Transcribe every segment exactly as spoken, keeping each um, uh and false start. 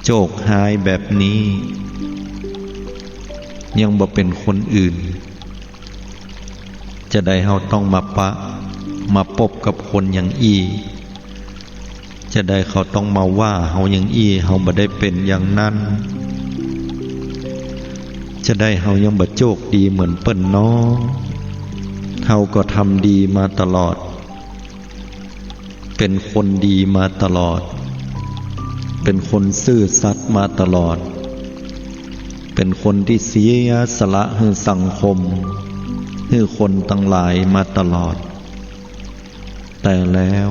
โจคฮ้ายแบบนี้ ยังบ่เป๋นคนอื่น จาใดเฮาต้องมาปะ มาปบกับคนอย่างอี้ จาใดเขาต้องมาว่าเฮาอย่างอี้ เฮาบ่ได้เป๋นอย่างนั้น จาใดเฮายังบ่โจคดีเหมือนเปิ้นน้อ เฮาก็ทำดีมาตลอด เป๋นคนดีมาตลอด เป๋นคนซื่อสัตย์มาตลอด เป๋นคนตี้เสียสละหื้อสังคม หื้อคนตังหลายมาตลอด แต่แล้ว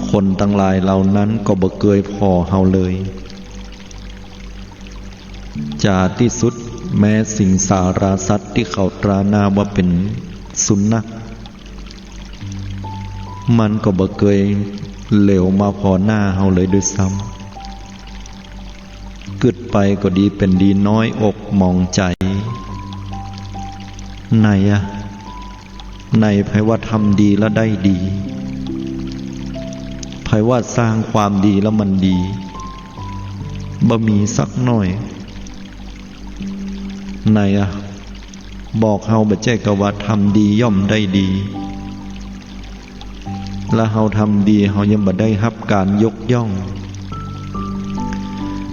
คนตังหลายเหล่านั้นก็บ่เกยผ่อเฮาเลย จ๋าตี้สุด แม้สิงสาราสัตว์ตี้เขาตราหน้าว่าเป๋นสุนัข มันก็บ่เกยเหลียวมาผ่อหน้าเฮาเลยด้วยซ้ำ กึ๊ดไปก็ดีเป๋นดีน้อยอกหมองใจ๋ ไหนอะ ไหนใผว่าทำดีแล้วได้ดี ใผว่าสร้างความดีแล้วมันดี บ่มีสักหน้อย ไหนอะ บอกเฮาบ่ใจ้กาว่าทำดีย่อมได้ดี แล้วเฮาทำดีเฮายังบ่ได้ฮับก๋านยกย่อง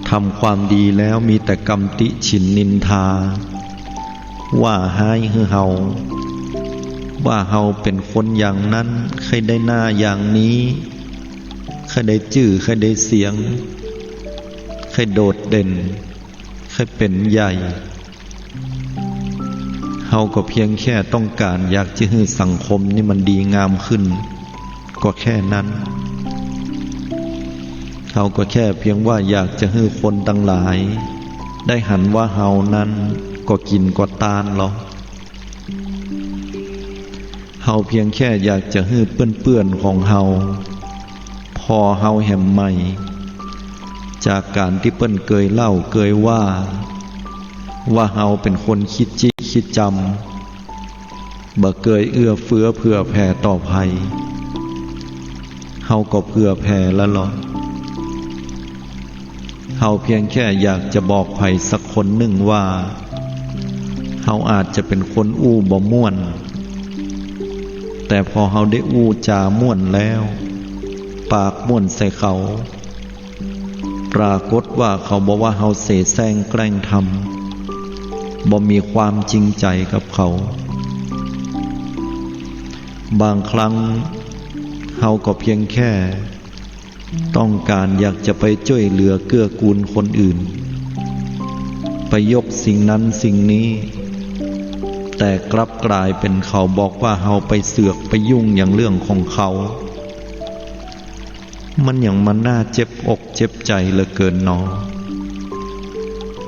ทำความดีแล้วมีแต่กำติฉิ่นนินทา ว่าฮ้ายหื้อเฮา ว่าเฮาเป๋นคนอย่างนั้น ใค่ได้หน้าอย่างนี้ ใค่ได้จื้อ ใค่ได้เสียง ใค่โดดเด่น ใค่เป๋นใหญ่ เฮาก็เพียงแค่ต้องก๋านอยากจะหื้อสังคมนี่มันดีงามขึ้น ก็แค่นั้น เฮาก็แค่เพียงว่าอยากจะหื้อคนตังหลาย ได้หันว่าเฮานั้นก็กิ๋นก็ตานลอ เฮาเพียงแค่อยากจะหื้อเปื้อนๆ ของเฮา ผ่อเฮาแหมใหม่ จากก๋านตี้เปิ้นเกยเล่าเกยว่า ว่าเฮาเป๋นคนขี้จี้ขี้จำ บ่เกยเอื้อเฟื้อเผื่อแผ่ต่อใผ เฮาก็เผื่อแผ่แล้วลอ เฮาเพียงแค่อยากจะบอกใผสักคนนึ่งว่า เฮาอาจจะเป๋นคนอู้บ่ม่วน แต่พอเฮาได้อู้จ๋าม่วนแล้ว ปากม่วนใส่เขา ปรากฏว่าเขาบ่ว่าเฮาเสแสร้งแกล้งทำ บ่มีความจริงใจ๋กับเขา บางครั้งเฮาก็เพียงแค่ ต้องก๋านอยากจะไปจ้วยเหลือเกื้อกูลคนอื่น ไปยกสิ่งนั้นสิ่งนี้ แต่กลับก๋ายเป๋นเขาบอกว่าเฮาไปเสือกไปยุ่งอย่างเรื่องของเขา มันหยังมันน่าเจ็บอกเจ็บใจ๋เหลือเกินหนอ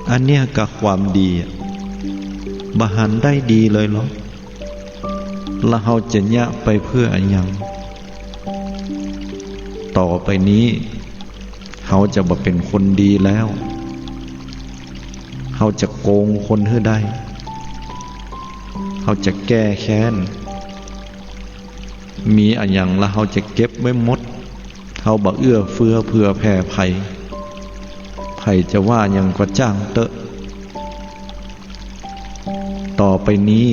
อันเนี้ยกะความดีอะ บ่หันได้ดีเลยลอ แล้วเฮาจะเยียะไปเพื่ออะหยัง ต่อไปนี้ เฮาจะบ่เป๋นคนดีแล้ว เฮาจะโกงคนหื้อได้ เฮาจะแก้แค้น มีอะหยังแล้วเฮาจะเก็บไว้หมด เฮาบ่เอื้อเฟื้อเผื่อแผ่ใผ ใผจะว่าหยังก็จ้างเต๊อะ ต่อไปนี้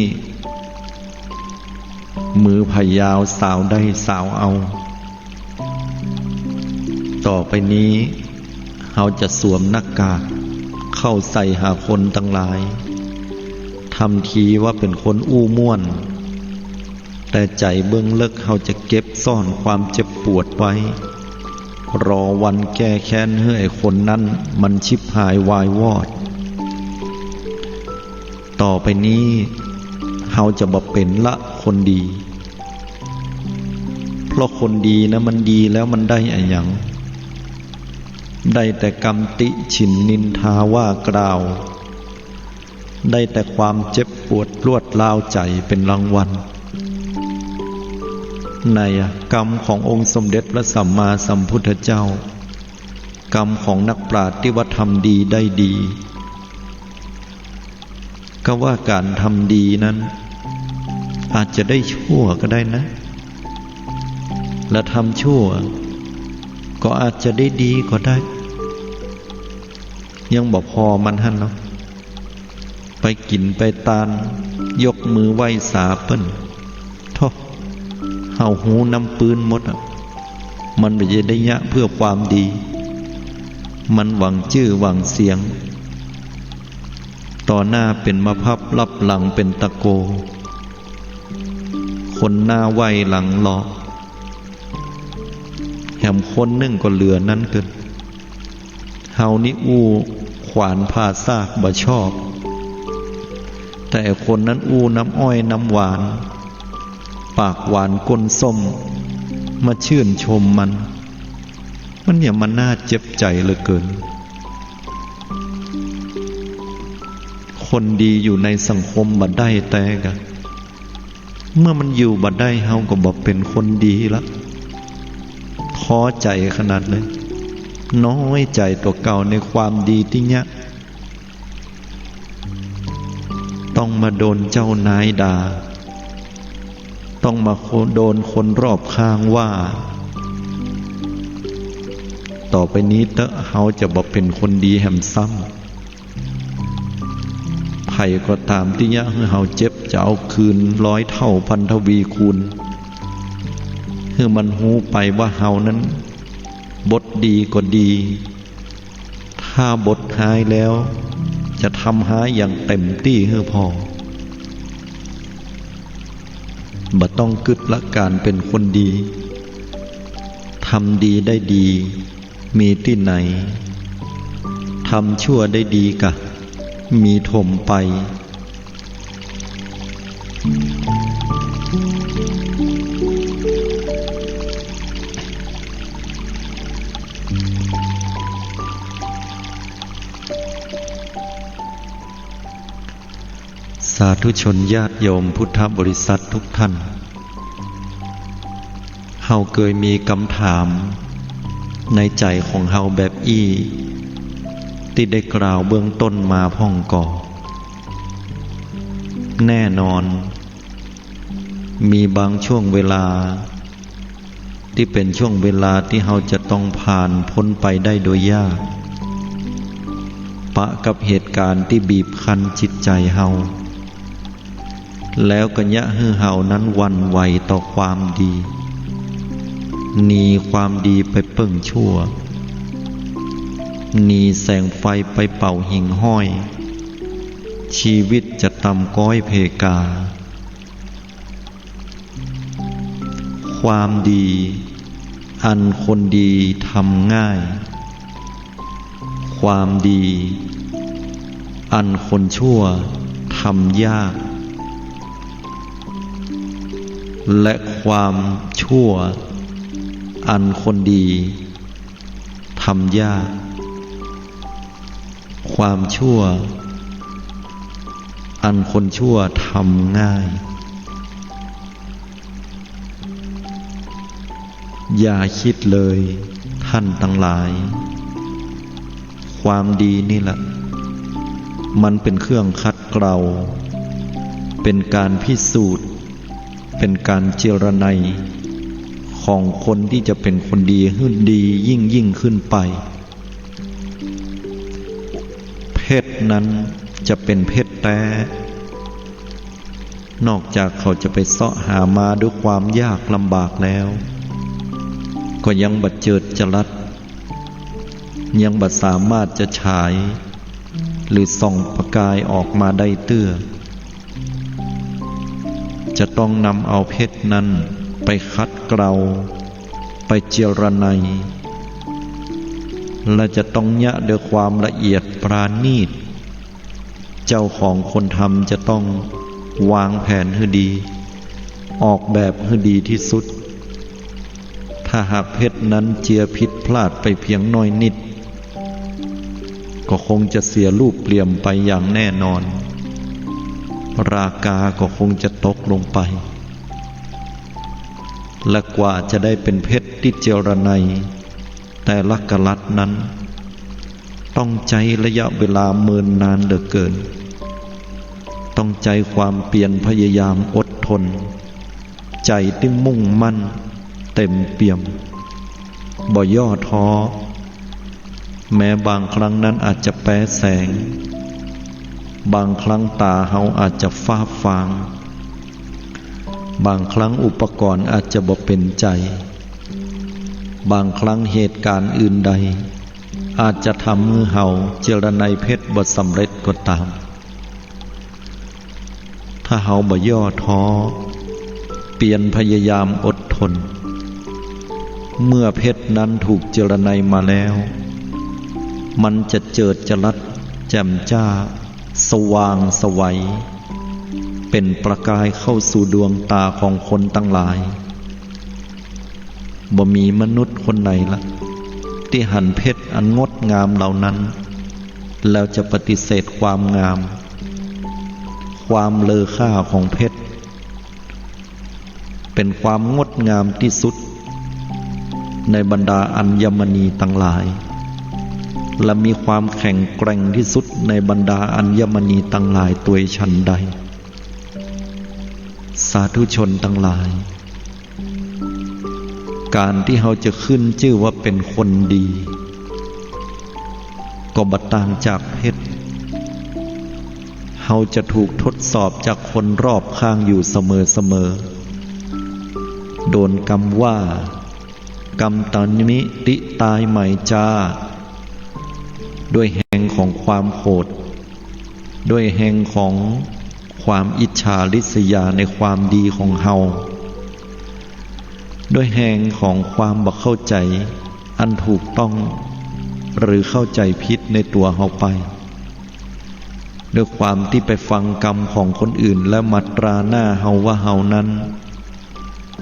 มือใผยาวสาวได้สาวเอา ต่อไปนี้ เฮาจะสวมหน้ากากเข้าใส่หาคนตังหลาย ทำทีว่าเป๋นคนอู้ม่วน แต่ใจ๋เบื้องเลิกเฮาจะเก็บซ่อนความเจ็บปวดไว้ รอวันแก้แค้นหื้อไอ้คนนั้นมันฉิบหายวายวอด ต่อไปนี้ เฮาจะบ่เป๋นละคนดี เพราะคนดีนะมันดีแล้วมันได้อะหยัง ได้แต่กำติฉิ่นนินทาว่ากล่าว ได้แต่ความเจ็บปวดรวดร้าวใจ๋เป๋นรางวัล ไหนอะ กำขององค์สมเด็จพระสัมมาสัมพุทธเจ้า กำของนักปราชญ์ตี้ว่าทำดีได้ดี ก็ว่าก๋านทำดีนั้น อาจจะได้ชั่วก็ได้นะ และทำชั่ว ก็อาจจะได้ดีก็ได้ ยังบ่ผ่อมันหั้นเนาะ ไปกิ๋นไปตาน ยกมือไหว้สาเปิ้น โธ่ เฮาฮู้นำปื้นหมดอะ มันบ่ใจ้ได้เยียะเปื้อความดี มันหวังจื้อหวังเสียง ต่อหน้าเป๋นมะพับ ลับหลังเป๋นตะโก คนหน้าไหว้หลังหลอก แหมคนนึ่งก็เหลือนั้นเกิน เฮานี่อู้ขวานผ่าซากบ่ชอบ แต่คนนั้นอู้น้ำอ้อยน้ำหวาน ปากหวานก้นส้ม มาชื่นชมมัน มันเนี่ยมันน่าเจ็บใจ๋เหลือเกิน คนดีอยู่ในสังคมบ่ได้แต๊กะ เมื่อมันอยู่บ่ได้ เฮาก็บ่เป๋นคนดีละ ท้อใจ๋ขนาดเลย น้อยใจ๋ตั๋วเก่าในความดีตี้เยียะ ต้องมาโดนเจ้านายด่า ต้องมาโดนคนรอบข้างว่า ต่อไปนี้เต๊อะ เฮาจะบ่เป๋นคนดีแหมซ้ำ ใผก็ต๋ามตี้เยียะหื้อเฮาเจ็บ จะเอาคืนร้อยเต้าพันทวีคูณ หื้อมันฮู้ไปว่าเฮานั้นบทดีก็ดี ถ้าบทฮ้ายแล้ว จะทำฮ้ายอย่างเต๋มตี้หื้อผ่อ บ่ต้องกึ๊ดละก๋านเป๋นคนดี ทำดีได้ดี มีตี้ไหน ทำชั่วได้ดีกะ มีถมไป สาธุชนญาติโยมพุทธบริษัททุกท่าน เฮาเกยมีกำถามในใจ๋ของเฮาแบบอี้ ตี้ได้กล่าวเบื้องต้นมาพ่องก่อ แน่นอน มีบางช่วงเวลา ตี้เป๋นช่วงเวลาตี้เฮาจะต้องผ่านป๊นไปได้โดยยาก ปะกับเหตุก๋ารณ์ตี้บีบคั้นจิตใจ๋เฮา แล้วก็เยียะหื้อเฮานั้นหวั่นไหวต่อความดี หนีความดีไปเปิ้งชั่ว หนีแสงไฟไปเป่าหิ่งห้อย ชีวิตจะต่ำก๊อยเพกา ความดีอันคนดีทำง่าย ความดีอันคนชั่วทำยาก และความชั่วอันคนดีทำยาก ความชั่วอันคนชั่วทำง่าย อย่าคิดเลยท่านตังหลาย ความดีนี่แหละ มันเป๋นเครื่องขัดเกลา เป๋นก๋านพิสูจน์ เป๋นก๋านเจียรไนยของคนตี้จะเป๋นคนดีหื้อดียิ่งๆ ขึ้นไป เพชรนั้นจะเป๋นเพชรแต๊ นอกจากเขาจะไปเซาะหามาด้วยความยากลำบากแล้ว ก็ยังบ่เจิดจรัส ยังบ่สามารถจะฉาย หรือส่องประกายออกมาได้เตื้อ จะต้องนำเอาเพชรนั้นไปขัดเกลา ไปเจียรไนย และจะต้องเยียะด้วยความละเอียดปราณีต เจ้าของคนทำจะต้องวางแผนหื้อดี ออกแบบหื้อดีตี้สุด ถ้าหากเพชรนั้นเจียผิดพลาดไปเพียงน้อยนิด ก็คงจะเสียรูปเหลี่ยมไปอย่างแน่นอน ราคาก็คงจะตกลงไป และกว่าจะได้เป๋นเพชรตี้เจียรไนย แต่ละกะลัดนั้น ต้องใจ๊ระยะเวลาเมินนานเหลือเกิน ต้องใจ๊ความเปียรพยายามอดทน ใจ๋ตี้มุ่งมั่นเต๋มเปี่ยม บ่ย่อท้อ แม้บางครั้งนั้นอาจจะแป๊แสง บางครั้งต๋าเฮาอาจจะฟ้าฟาง บางครั้งอุปกรณ์อาจจะบ่เป๋นใจ๋ บางครั้งเหตุก๋ารณ์อื่นใด อาจจะทำหื้อเฮาเจรไนเพชรบ่สำเร็จก็ต๋าม ถ้าเฮาบ่ย่อท้อ เปียรพยายามอดทน เมื่อเพชรนั้นถูกเจรไนมาแล้ว มันจะเจิดจรัสแจ่มจ้า สว่างไสว เป๋นประกายเข้าสู่ดวงต๋าของคนตังหลาย บ่มีมนุษย์คนไหนละ ตี้หันเพชรอันงดงามเหล่านั้น แล้วจะปฏิเสธความงาม ความเลอค่าของเพชร เป๋นความงดงามตี้สุด ในบรรดาอัญมณีตังหลาย และมีความแข็งแกร่งตี้สุดในบรรดาอัญมณีตังหลายตวยฉันใด สาธุชนตังหลาย ก๋านตี้เฮาจะขึ้นจื้อว่าเป๋นคนดี ก็บ่ต่างจากเพชร เฮาจะถูกทดสอบจากคนรอบข้างอยู่เสมอๆ โดนกำว่า กำตำหนิติตายไหมจ้า ด้วยแฮงของความโขด ด้วยแฮงของความอิจฉาริษยาในความดีของเฮา ด้วยแฮงของความบ่เข้าใจ๋อันถูกต้อง หรือเข้าใจ๋ผิดในตั๋วเฮาไป ด้วยความตี้ไปฟังกำของคนอื่นแล้วมาตราหน้าเฮาว่าเฮานั้น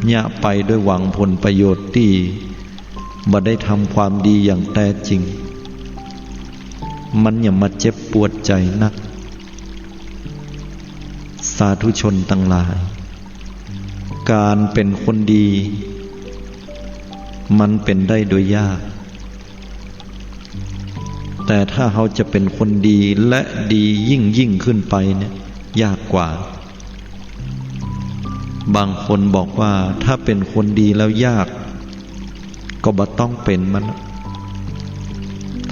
เยียะไปด้วยหวังผลประโยชน์ตี้บ่ได้ทำความดีอย่างแต๊จริง มันหยังมาเจ็บปวดใจ๋นัก สาธุชนตังหลาย ก๋านเป๋นคนดี มันเป๋นได้โดยยาก แต่ถ้าเฮาจะเป๋นคนดีและดียิ่งๆ ขึ้นไปเนี่ย ยากกว่า บางคนบอกว่าถ้าเป๋นคนดีแล้วยาก ก็บ่ต้องเป๋นมัน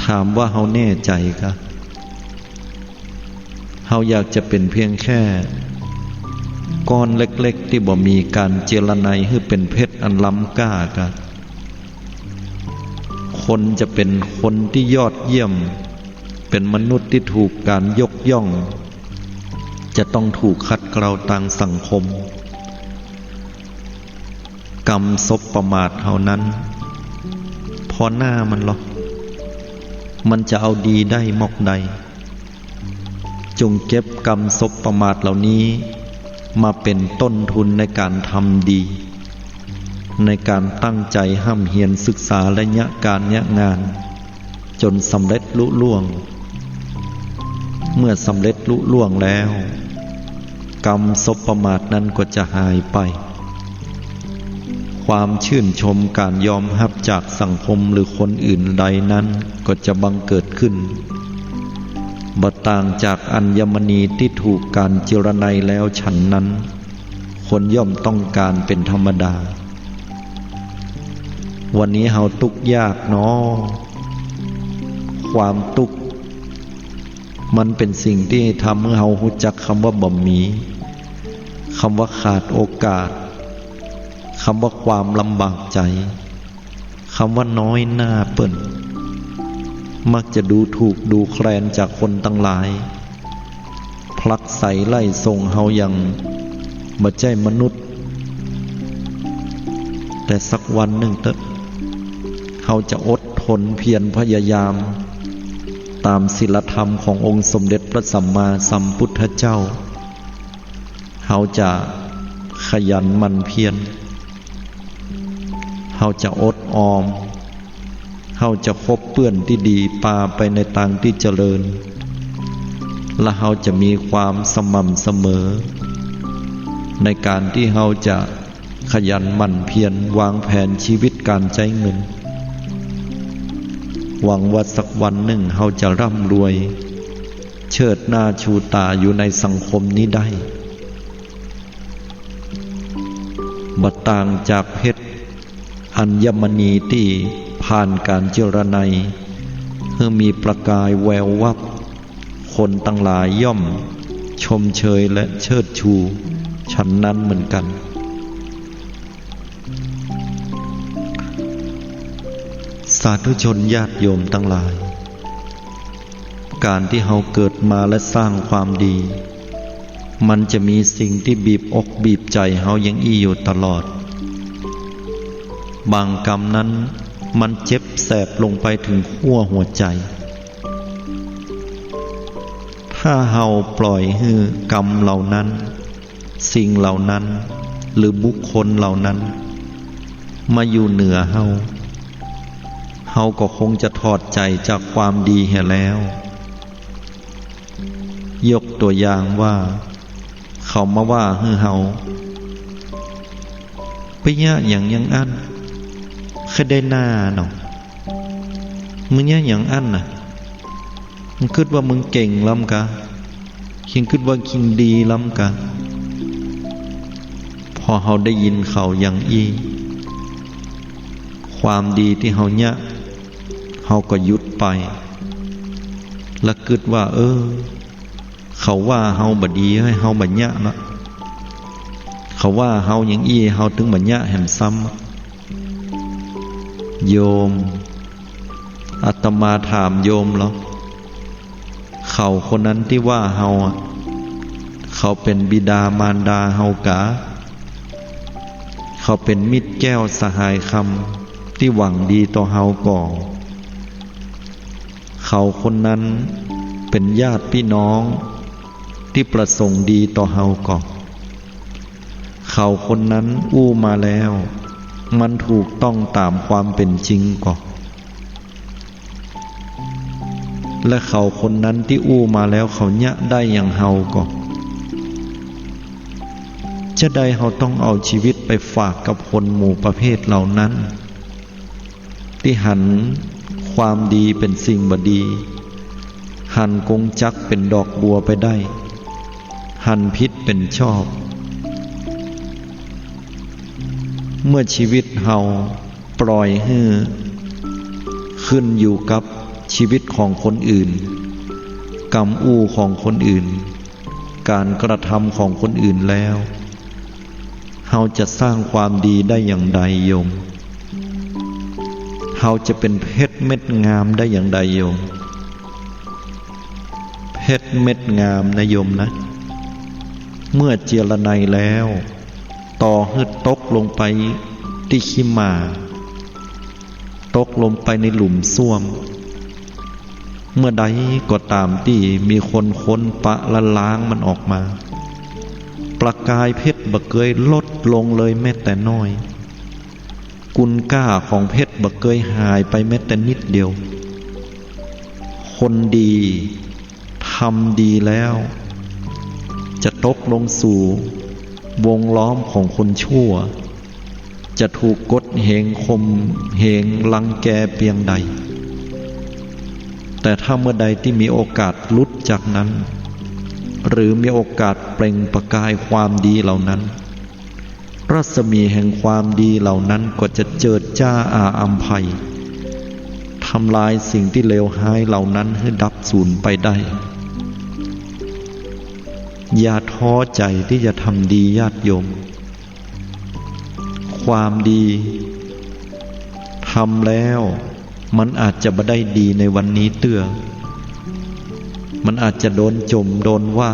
ถามว่าเฮาแน่ใจ๋กา เฮาอยากจะเป๋นเพียงแค่ก้อนเล็กๆ ตี้บ่มีก๋านเจรไนหื้อเป๋นเพชรอันล้ำก้ากา คนจะเป๋นคนตี้ยอดเยี่ยม เป๋นมนุษย์ตี้ถูกก๋านยกย่อง จะต้องถูกขัดเกลาตางสังคม กำสบประมาทเฮานั้น ผ่อหน้ามันลอ มันจะเอาดีได้มอกใด จงเก็บกำสบประมาทเหล่านี้ มาเป๋นต้นทุนในก๋านทำดี ในก๋านตั้งใจ๋ฮ่ำเฮียนศึกษาและเยียะก๋านเยียะงาน จ๋นสำเร็จลุล่วง เมื่อสำเร็จลุล่วงแล้ว กำสบประมาทนั้นก็จะหายไป ความชื่นชมก๋านยอมฮับจากสังคมหรือคนอื่นใดนั้นก็จะบังเกิดขึ้น บ่ต่างจากอัญมณีตี้ถูกก๋านเจรไนแล้วฉันนั้น คนย่อมต้องก๋านเป๋นธรรมดา วันนี้เฮาตุ๊กข์ยากน้อ ความตุ๊กข์ มันเป๋นสิ่งตี้ทำหื้อเฮาฮู้จักกำว่าบ่มี กำว่าขาดโอกาส กำว่าความลำบากใจ๋ กำว่าน้อยหน้าเปิ้น มักจะดูถูกดูแคลนจากคนตังหลาย ผลักไสไล่ส่งเฮาอย่างบ่ใจ้มนุษย์ แต่สักวันนึ่งเต๊อะ เฮาจะอดทนเพียรพยายาม ต๋ามศีลธรรมขององค์สมเด็จพระสัมมาสัมพุทธเจ้า เฮาจะขยันหมั่นเพียร เฮาจะอดออม เฮาจะคบเปื้อนตี้ดี ปาไปในตางตี้เจริญ และเฮาจะมีความสม่ำเสมอ ในก๋านตี้เฮาจะขยันหมั่นเพียรวางแผนชีวิตก๋านใจ๊เงิน หวังว่าสักวันนึ่งเฮาจะร่ำรวย เชิดหน้าชูต๋าอยู่ในสังคมนี้ได้ บ่ต่างจากเพชรอัญมณีตี้ผ ผ่านก๋านเจืยรไนยหื้อมีประกายแวววับ คนตังหลายย่อมชมเชยและเชิดชูฉันนั้นเหมือนกั๋น สาธุชนญาติโยมตังหลาย ก๋านตี้เฮาเกิดมาและสร้างความดี มันจะมีสิ่งตี้บีบอกบีบใจ๋เฮาอย่างอี้อยู่ตลอด บางกำนั้นมันเจ็บแสบลงไปเถิงขั้วหัวใจ๋ ถ้าเฮาปล่อยหื้อกำเหล่านั้น สิ่งเหล่านั้น หรือบุคคลเหล่านั้น มาอยู่เหนือเฮา เฮาก็คงจะถอดใจ๋จากความดีเหียแล้ว ยกตั๋วอย่างว่า เขามาว่าหื้อเฮา ไปเยียะหยังอย่างอั้น ใค่ได้หน้าเนาะ มึงเยียะหยังอั้นน่ะ มึงกึ๊ดว่ามึงเก่งล้ำกา คิงกึ๊ดว่าคิงดีล้ำกา พอเฮาได้ยินเขาอย่างอี้ ความดีตี้เฮาเยียะ เฮาก็หยุดไป และกึ๊ดว่า เออ เขาว่าเฮาบ่ดี หื้อเฮาบ่เยียะเนาะ เขาว่าเฮาอย่างอี้ เฮาเถิงบ่เยียะแหมซ้ำ โยม อาตมาถามโยมลอ เขาคนนั้นตี้ว่าเฮาอะ เขาเป๋นบิดามารดาเฮากา เขาเป๋นมิตรแก้วสหายคำตี้หวังดีต่อเฮาก่อ เขาคนนั้นเป๋นญาติปี้น้องตี้ประสงค์ดีต่อเฮาก่อ เขาคนนั้นอู้มาแล้ว มันถูกต้องต๋ามความเป๋นจริงก่อ และเขาคนนั้นตี้อู้มาแล้วเขาเยียะได้อย่างเฮาก่อ จาใดเฮาต้องเอาชีวิตไปฝากกับคนหมู่ประเภทเหล่านั้น ตี้หันความดีเป๋นสิ่งบ่ดี หันกงจักรเป๋นดอกบัวไปได้ หันผิดเป๋นชอบ เมื่อชีวิตเฮาปล่อยหื้อขึ้นอยู่กับชีวิตของคนอื่น กำอู้ของคนอื่น ก๋านกระทำของคนอื่นแล้ว เฮาจะสร้างความดีได้อย่างใดโยม เฮาจะเป๋นเพชรเม็ดงามได้อย่างใดโยม เพชรเม็ดงามนะโยมนะ เมื่อเจียรไนยแล้ว ต่อหื้อตกลงไปตี้ขี้หม่า ตกลงไปในหลุมส้วม เมื่อใดก็ต๋ามตี้มีคนค้นปะและล้างมันออกมา ประกายเพชรบ่เกยลดลงเลยแม้แต่น้อย คุณก้าของเพชรบ่เกยหายไปแม้แต่นิดเดียว คนดี ทำดีแล้ว จะตกลงสู่วงล้อมของคนชั่ว จะถูกกดเหงข่มเหงรังแกเปียงใด แต่ถ้าเมื่อใดตี้มีโอกาสหลุดจากนั้น หรือมีโอกาสเปล่งประกายความดีเหล่านั้น รัศมีแห่งความดีเหล่านั้นก็จะเจิดจ้าอาอำไพ ทำลายสิ่งตี้เลวฮ้ายเหล่านั้นหื้อดับสูญไปได้ อย่าท้อใจ๋ตี้จะทำดีญาติโยม ความดี ทำแล้ว มันอาจจะบ่ได้ดีในวันนี้เตื้อ มันอาจจะโดนจ่ม โดนว่า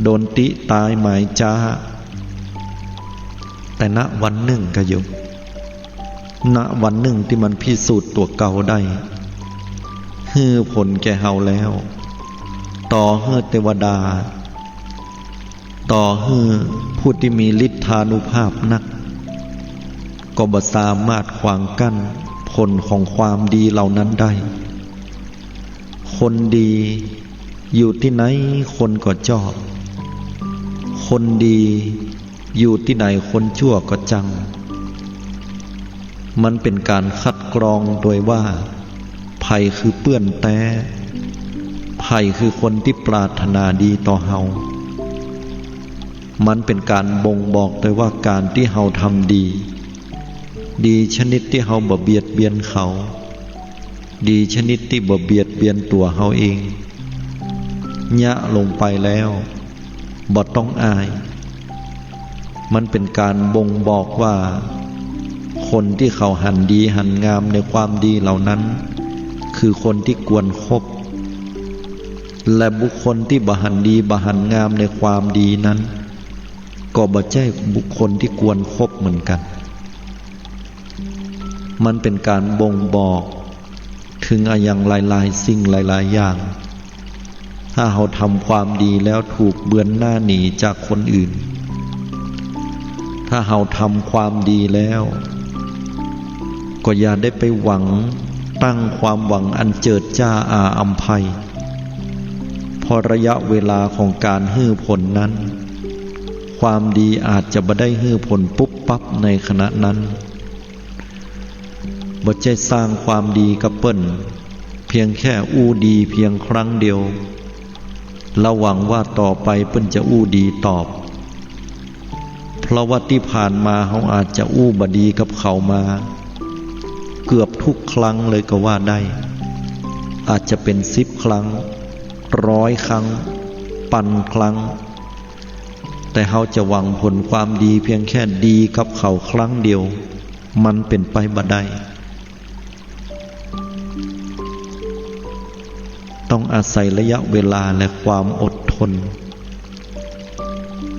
โดนติตายหมายจ๊า แต่ณวันนึ่งกาโยม ณวันนึ่งตี้มันพิสูจน์ตั๋วเก่าได้ หื้อผลแก่เฮาแล้ว ต่อหื้อเตวดา ต่อหื้อผู้ตี้มีฤทธานุภาพนัก ก็บ่สามารถขวางกั้นผลของความดีเหล่านั้นได้ คนดีอยู่ตี้ไหนคนก็จอบ คนดีอยู่ตี้ไหนคนชั่วก็จัง มันเป๋นก๋านคัดกรองโดยว่า ใผคือเปื้อนแต๊ ใผคือคนตี้ปรารถนาดีต่อเฮา มันเป๋นก๋านบ่งบอกโดยว่าก๋านตี้เฮาทำดี ดีชนิดตี้เฮาบ่เบียดเบียนเขา ดีชนิดตี้บ่เบียดเบียนตั๋วเฮาเอง เยียะลงไปแล้ว บ่ต้องอาย มันเป๋นก๋านบ่งบอกว่า คนตี้เขาหันดีหันงามในความดีเหล่านั้น คือคนตี้ควรคบ และบุคคลตี้บ่หันดีบ่หันงามในความดีนั้น ก็บ่ใจ้บุคคลตี้ควรคบเหมือนกั๋น มันเป๋นก๋านบ่งบอกเถิงอะหยังหลายๆ สิ่งหลายๆ อย่าง ถ้าเฮาทำความดีแล้วถูกเบือนหน้าหนีจากคนอื่น ถ้าเฮาทำความดีแล้ว ก็อย่าได้ไปหวัง ตั้งความหวังอันเจิดจ้าอาอำไพ เพราะระยะเวลาของก๋านหื้อผลนั้น ความดีอาจจะบ่ได้หื้อผลปุ๊บปั๊บในขณะนั้น บ่ใจ้สร้างความดีกับเปิ้น เพียงแค่อู้ดีเพียงครั้งเดียว แล้วหวังว่าต่อไปเปิ้นจะอู้ดีตอบ เพราะว่าตี้ผ่านมาเฮาอาจจะอู้บ่ดีกับเขามา เกือบทุกครั้งเลยก็ว่าได้ อาจจะเป๋นสิบครั้ง ร้อยครั้ง ปันครั้ง แต่เฮาจะหวังผลความดีเพียงแค่ดีกับเขาครั้งเดียว มันเป๋นไปบ่ได้ ต้องอาศัยระยะเวลาและความอดทน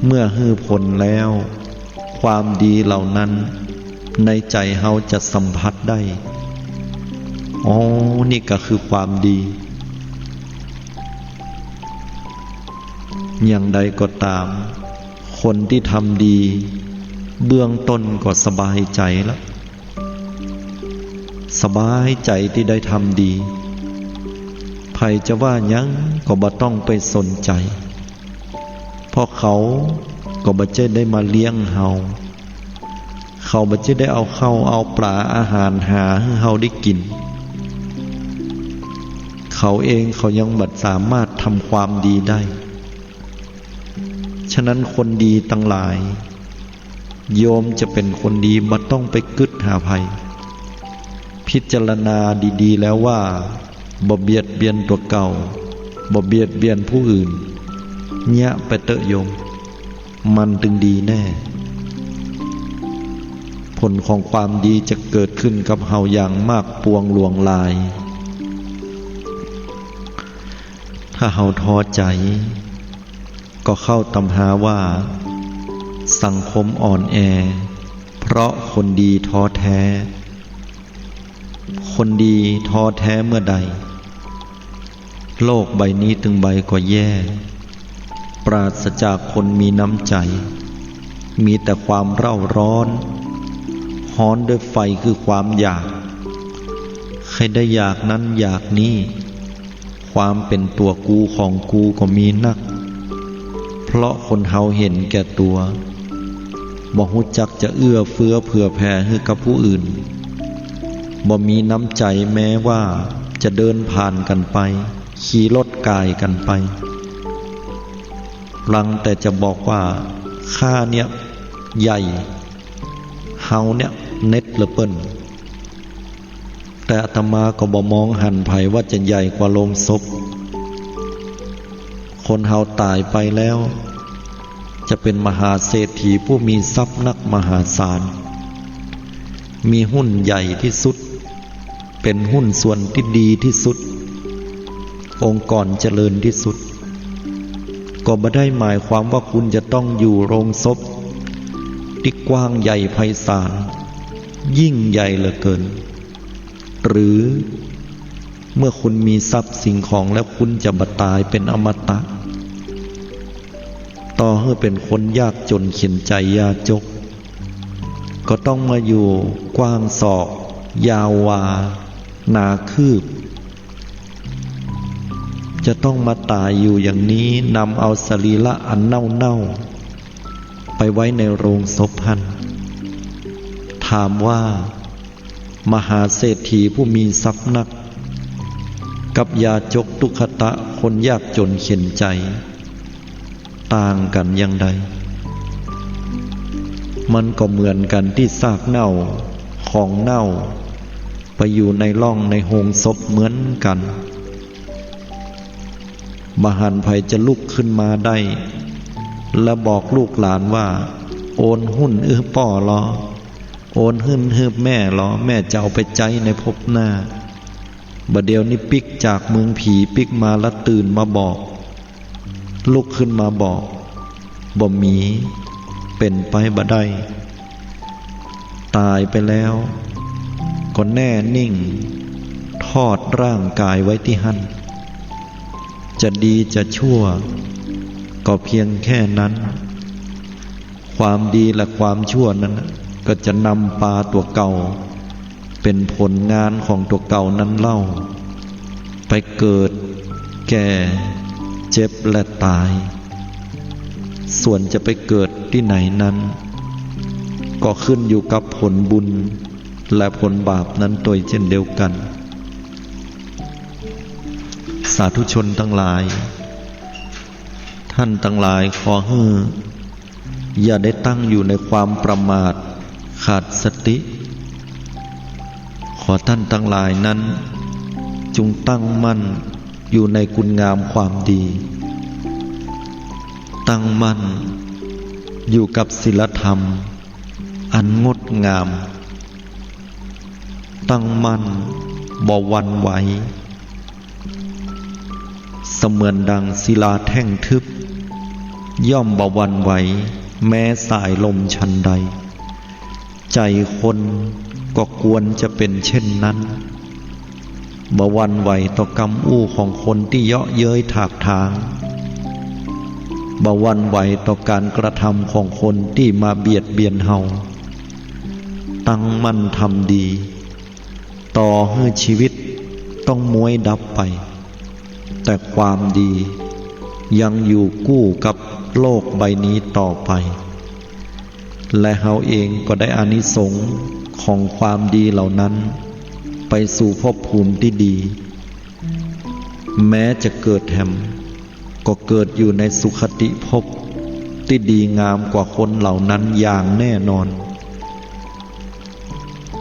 เมื่อหื้อผลแล้ว ความดีเหล่านั้นในใจ๋เฮาจะสัมผัสได้ อ๋อ นี่ก็คือความดี อย่างใดก็ต๋าม คนตี้ทำดี เบื้องต้นก็สบายใจ๋ละ สบายใจ๋ตี้ได้ทำดี ใผจะว่าหยังก็บ่ต้องไปสนใจ๋ เพราะเขาก็บ่ใจ้ได้มาเลี้ยงเฮา เขาบ่ใจ้ได้เอาข้าวเอาป๋าอาหารหาหื้อเฮาได้กิ๋น เขาเองเขายังบ่สามารถทำความดีได้ ฉะนั้นคนดีตังหลาย โยมจะเป๋นคนดีบ่ต้องไปกึ๊ดหาใผ พิจารณาดีๆ แล้วว่า บ่เบียดเบียนตั๋วเก่า บ่เบียดเบียนผู้อื่น เยียะไปเต๊อะโยม มันตึงดีแน่ ผลของความดีจะเกิดขึ้นกับเฮาอย่างมากปวงหลวงหลาย ถ้าเฮาท้อใจ๋ ก็เข้าต๋ำราว่า สังคมอ่อนแอ เพราะคนดีท้อแท้ คนดีท้อแท้เมื่อใด โลกใบนี้ตึงใบก็แย่ ปราศจากคนมีน้ำใจ๋ มีแต่ความเร่าร้อน ฮ้อนด้วยไฟคือความอยาก ใค่ได้อยากนั้นอยากนี้ ความเป๋นตั๋วกูของกูก็มีนัก เพราะคนเฮาเห็นแก่ตั๋ว บ่ฮู้จักจะเอื้อเฟื้อเผื่อแผ่หื้อกับผู้อื่น บ่มีน้ำใจ๋แม้ว่าจะเดินผ่านกั๋นไป ขี่รถก่ายกั๋นไป รังแต่จะบอกว่า ข้าเนี่ยใหญ่ เฮาเนี่ยเน็ดเหลือเปิ้น แต่อาตมาก็บ่มองหันใผว่าจะใหญ่กว่าโลงศพ คนเฮาต๋ายไปแล้ว จะเป๋นมหาเศรษฐีผู้มีทรัพย์นักมหาศาล มีหุ้นใหญ่ตี้สุด เป๋นหุ้นส่วนตี้ดีตี้สุด องค์กรเจริญตี้สุด ก็บ่ได้หมายความว่าคุณจะต้องอยู่โลงศพตี้กว้างใหญ่ไพศาล ยิ่งใหญ่เหลือเกิน หรือเมื่อคุณมีทรัพย์สิ่งของแล้วคุณจะบ่ต๋ายเป๋นอมตะ ต่อหื้อเป๋นคนยากจ๋นเข็ญใจ๋ยากจน ก็ต้องมาอยู่กว้างศอก ยาววา หนาคืบ จะต้องมาต๋ายอยู่อย่างนี้ นำเอาสรีระอันเน่าๆ ไปไว้ในโลงศพหั้น ถามว่า มหาเศรษฐีผู้มีทรัพย์นัก กับยากจนทุกขะตะคนยากจ๋นเข็ญใจ๋ ต่างกั๋นอย่างใด มันก็เหมือนกั๋นตี้ซากเน่า ของเน่าไปอยู่ในร่องในโฮงศพเหมือนกั๋น บ่หันใผจะลุกขึ้นมาได้ และบอกลูกหลานว่า โอนหุ้นอื้อป้อลอ โอนหุ้นหื้อแม่ลอ แม่จะเอาไปใจ๊ในภพหน้า บ่าเดี่ยวนี้ปิ๊กจากเมืองผีปิ๊กมาละตื่นมาบอก ลุกขึ้นมาบอก บ่มี เป๋นไปบ่ได้ ต๋ายไปแล้ว ก็แน่นิ่ง ทอดร่างก๋ายไว้ตี้หั้น จะดีจะชั่ว ก็เพียงแค่นั้น ความดีและความชั่วนั้นน่ะ ก็จะนำปาตั๋วเก่า เป๋นผลงานของตั๋วเก่านั้นเล่า ไปเกิด แก่ เจ็บ และต๋าย ส่วนจะไปเกิดตี้ไหนนั้น ก็ขึ้นอยู่กับผลบุญและผลบาปนั้นตวยเจ้นเดียวกั๋น สาธุชนตังหลาย ต้านตังหลายขอหื้อ อย่าได้ตั้งอยู่ในความประมาทขาดสติ ขอต้านตังหลายนั้น จุ่งตั้งมั่นอยู่ในคุณงามความดี ตั้งมั่นอยู่กับศีลธรรมอันงดงาม ตั้งมั่นบ่หวั่นไหว เสมือนดังศิลาแท่งทึบ ย่อมบ่หวั่นไหวแม้สายลมฉันใด ใจ๋คนก็ควรจะเป๋นเช่นนั้น บ่หวั่นไหวต่อกำอู้ของคนตี้เยาะเย้ยถากถาง บ่หวั่นไหวต่อก๋านกระทำของคนตี้มาเบียดเบียนเฮา ตั้งมั่นทำดี ต่อหื้อชีวิตต้องม้วยดับไป แต่ความดียังอยู่กู้กับโลกใบนี้ต่อไป และเฮาเองก็ได้อานิสงส์ของความดีเหล่านั้น ไปสู่ภพภูมิตี้ดี แม้จะเกิดแหม ก็เกิดอยู่ในสุคติภพตี้ดีงามกว่าคนเหล่านั้นอย่างแน่นอน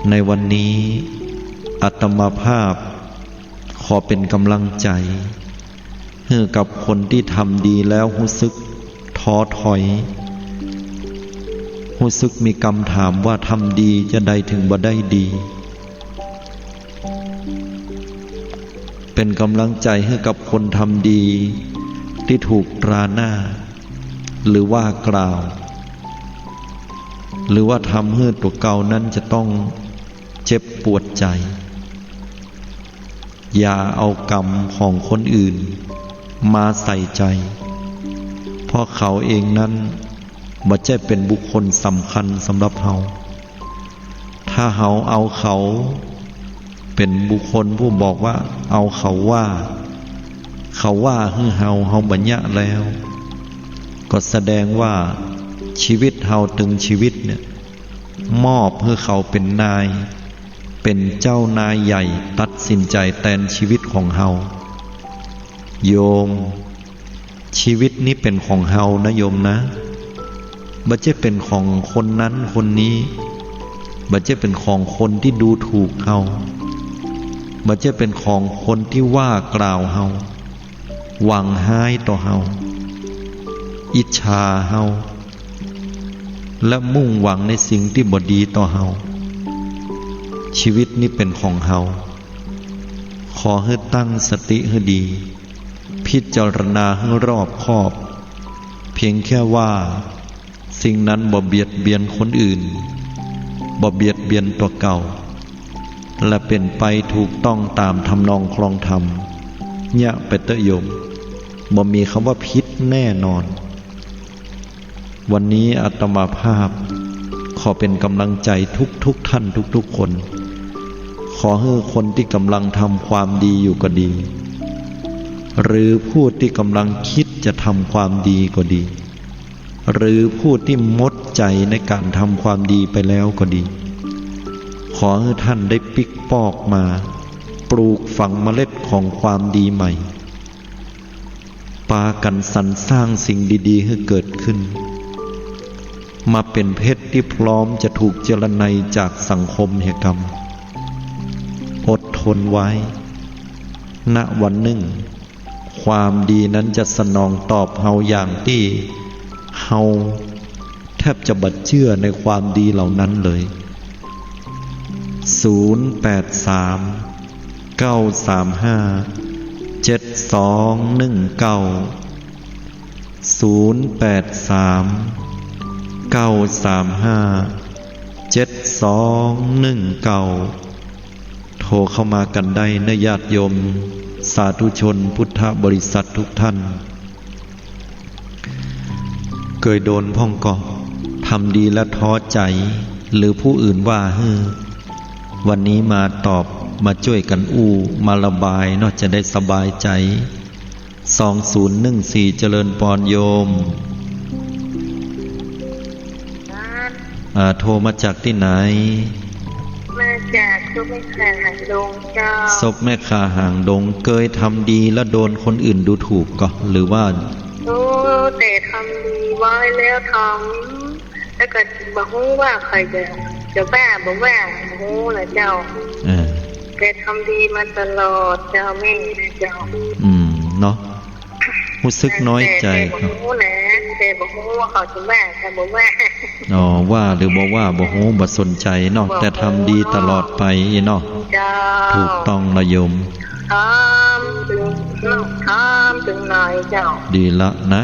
ในวันนี้อาตมาภาพขอเป๋นก๋ำลังใจ๋ หื้อกับคนตี้ทำดีแล้วฮู้สึกท้อถอย ฮู้สึกมีกำถามว่าทำดีจาใดถึงบ่ได้ดี เป๋นก๋ำลังใจ๋หื้อกับคนทำดีตี้ถูกตราหน้า หรือว่ากล่าว หรือว่าทำหื้อตั๋วเก่านั้นจะต้องเจ็บปวดใจ๋ อย่าเอากรรมของคนอื่นมาใส่ใจ๋ เพราะเขาเองนั้นบ่ใจ้เป๋นบุคคลสำคัญสำหรับเฮา ถ้าเฮาเอาเขาเป๋นบุคคลผู้บอกว่าเอาเขาว่า เขาว่าหื้อเฮา เฮาบ่เยียะแล้ว ก็แสดงว่าชีวิตเฮาตึงชีวิตเนี่ย มอบหื้อเขาเป๋นนาย เป๋นเจ้านายใหญ่ตัดสินใจ๋แตนชีวิตของเฮา โยม ชีวิตนี้เป๋นของเฮานะโยมนะ บ่ใจ้เป๋นของคนนั้นคนนี้ บ่ใจ้เป๋นของคนตี้ดูถูกเฮา บ่ใจ้เป๋นของคนตี้ว่ากล่าวเฮา หวังฮ้ายต่อเฮา อิจฉาเฮา และมุ่งหวังในสิ่งตี้บ่ดีต่อเฮา ชีวิตนี้เป๋นของเฮา ขอหื้อตั้งสติหื้อดี พิจารณาหื้อรอบคอบ เพียงแค่ว่าสิ่งนั้นบ่เบียดเบียนคนอื่น บ่เบียดเบียนตั๋วเก่า และเป๋นไปถูกต้องต๋ามทำนองคลองธรรม เยียะไปเต๊อะโยม บ่มีกำว่าผิดแน่นอน วันนี้อาตมาภาพขอเป๋นก๋ำลังใจ๋ทุกๆ ท่านทุกๆ คน ขอหื้อคนตี้ก๋ำลังทำความดีอยู่ก็ดี หรือผู้ตี้ก๋ำลังกึ๊ดจะทำความดีก็ดี หรือผู้ตี้หมดใจ๋ในก๋านทำความดีไปแล้วก็ดี ขอหื้อท่านได้ปิ๊กปอกมา ปลูกฝังเมล็ดของความดีใหม่ ปากั๋นสรรสร้างสิ่งดีๆ หื้อเกิดขึ้น มาเป๋นเพชรตี้พร้อมจะถูกเจรไนจากสังคมเหียกำ อดทนไว้ ณ วันนึ่ง ความดีนั้นจะสนองตอบเฮาอย่างตี้เฮาแทบจะบ่เจื้อในความดีเหล่านั้นเลย ศูนย์แปดสาม เก้าสามห้า เจ็ดสองหนึ่งเก้า ศูนย์แปดสาม เก้าสามห้า เจ็ดสองหนึ่งเก้า โทรเข้ามากั๋นได้เน่อญาติโยมสาธุชนพุทธบริษัททุกท่าน เกยโดนพ่องก่อ ทำดีแล้วท้อใจ๋ หรือผู้อื่นว่าหื้อ วันนี้มาตอบ มาจ้วยกั๋นอู้ มาระบายเนาะ จะได้สบายใจ๋ สองศูนย์หนึ่งสี่ เจริญปอนโยม ครับ อ่า โทรมาจากตี้ไหน มาจากซบแม่ข่าหางดงเจ้า ซบแม่ข่าหางดง เกยทำดีแล้วโดนคนอื่นดูถูกก่อ หรือว่า โอ้ แต่ทำดีไว้แล้วทำ แล้วก็บ่ฮู้ว่าใผจะ จะว่าบ่ว่า บ่ฮู้ล่ะเจ้า เออ แต่ทำดีมาตลอดเจ้า แม่นะเจ้า อืม เนาะ ฮู้สึกน้อยใจ๋ แต่ แต่บ่ฮู้นะ แต่บ่ฮู้ว่าเขาจะว่า เขาบ่ว่า อ๋อ ว่าหรือบ่ว่าบ่ฮู้ บ่สนใจ๋เนาะ บ่ฮู้ แต่ทำดีตลอดไปเนาะ เจ้า ถูกต้องละโยม ทำตึงนอก ทำตึงในเจ้า ดีละนะ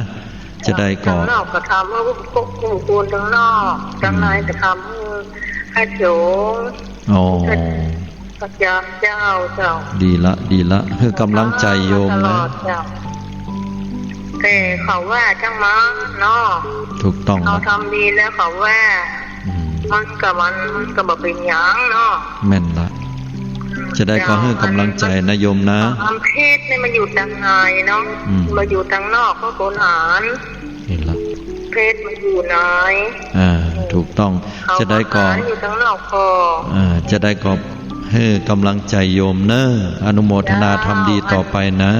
จะได้ก่อ ตึงนอกก็ทำหื้อพวกผู้คนตึงนอก ตึงในก็ทำหื้อพระสงฆ์ อ๋อ พระเจ้า เจ้า เจ้า ดีละ ดีละ หื้อกำลังใจ๋โยมนะ ตลอดเจ้า แต่เขาว่าจังมาเนาะ ถูกต้อง เขาทำดีแล้วเขาว่า อืม มันก็ มัน มันก็บ่เป๋นหยังเนาะ แม่นละ จะได้ก่อหื้อกำลังใจ๋นะโยมนะ ความเพศนี่มันอยู่ตังในเนาะ อืม มันอยู่ตังนอก เพราะคนหาร นี่ละ เพศมันอยู่ใน อ่า ถูกต้อง เขา จะได้ก่อ หารอยู่ตังนอกก่อ อ่า จะได้ก่อหื้อกำลังใจ๋โยมเน่อ อนุโมทนา เจ้า ทำดีต่อไปนะ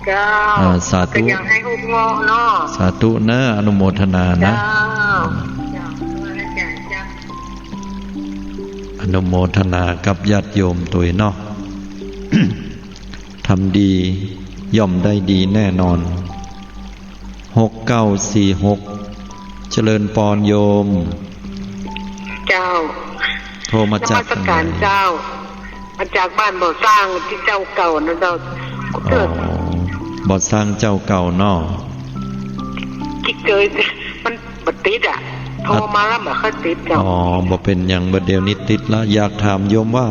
เจ้า อ่า สาธุ ก็ยังให้ฮู้เงาะเนาะ สาธุเน่อ อนุโมทนานะ เจ้า เจ้า เจ้า อนุโมทนากับญาติโยมตวยเนาะ ทำดีย่อมได้ดีแน่นอน หกเก้าสี่หก เจริญปอนโยม เจ้า โทรมาจาก นมัสก๋ารเจ้า มาจากบ้านบ่อสร้างตี้เจ้าเก่านะเจ้า อ๋อ บ่อสร้างเจ้าเก่าเนาะ ตี้เกย มันบ่ติดอะ โทรมาแล้วบ่ค่อยติดเจ้า อ๋อ บ่เป๋นหยัง บ่าเดี่ยวนี้ติดละ อยากถามโยมว่า